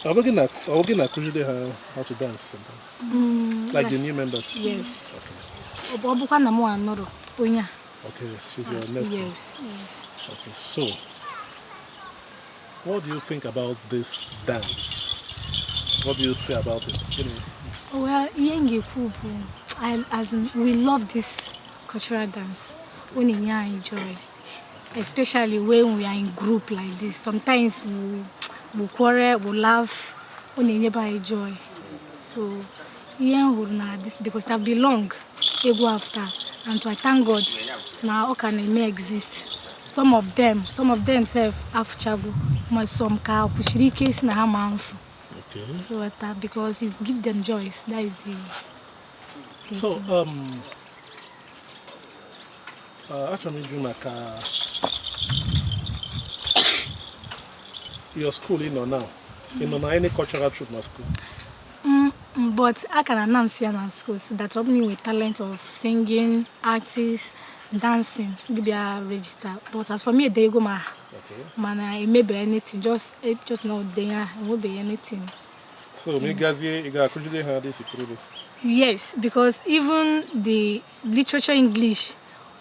Ọ bụ gị na-akụziri ha how to dance sometimes? Like the new members? Yes. Okay. Ọ bụkwa na mụ anọrọ onye a. Okay, she's your next one. Yes. Okay, so what do you think about this dance? What do you say about it? Well, ihe m ga-ekwu bụ as in, we love this cultural dance. Ọ na-enye anyị joy, especially when we are in group like this. Sometimes we quarrel, we laugh. Ọ na-enyebe anyị joy. So ihe m hụrụ na this, because that belong egwu after, and to I thank God na ọ ka na-eme exist. Some of them sef afụchago, ma some ka kwụsịrị ike si na ha ma mfu. Ghọta, because it give them joy. That is the So, achọrọ m ịjụ maka your school ị nọ now. Ị nọ na any cultural troupe na school? But I can announce here na school so that ọ bụrụ na ị nwere talent of singing, artist, dancing, gị bịa register. But as for me, edego m aha. Mana emebe anything, just na denye aha, enwebeghị anything. So, ma ị gazie, ị ga-akụziri ha this Ikorodu? Yes, because even the literature English,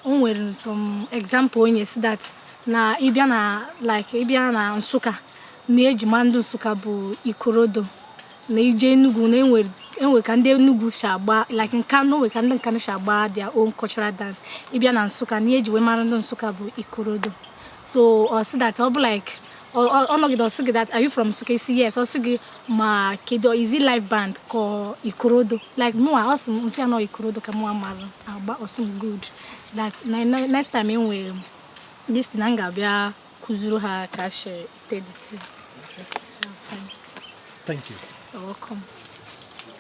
o nwere some example onye si that na ịbịa na like ịbịa na Nsụka na ejima ndị Nsụka bụ Ikorodo, na ije Enugu na enwe ka ndị Enugu si agba, like Nkanu, nwe ka ndị Nkanu si agba their own cultural dance. Ịbịa na Nsụka na eji wee mara ndị Nsụka bụ Ikorodo. So ọ sị that ọ bụ like ọ nọgide, ọ sị gị that, "Are you from Nsụka?" Isi yes, ọ sị gị ma kedu, is it live band ka ọ Ikorodo? Like mụnwa, ọ sị m nsị anọ Ikorodo ka mụnwa mara agba. Ọ sị m good, that na next time e nwere this thing na m ga-abịa kụziri ha ka si ete the thing. So, fine. Thank you. You're welcome.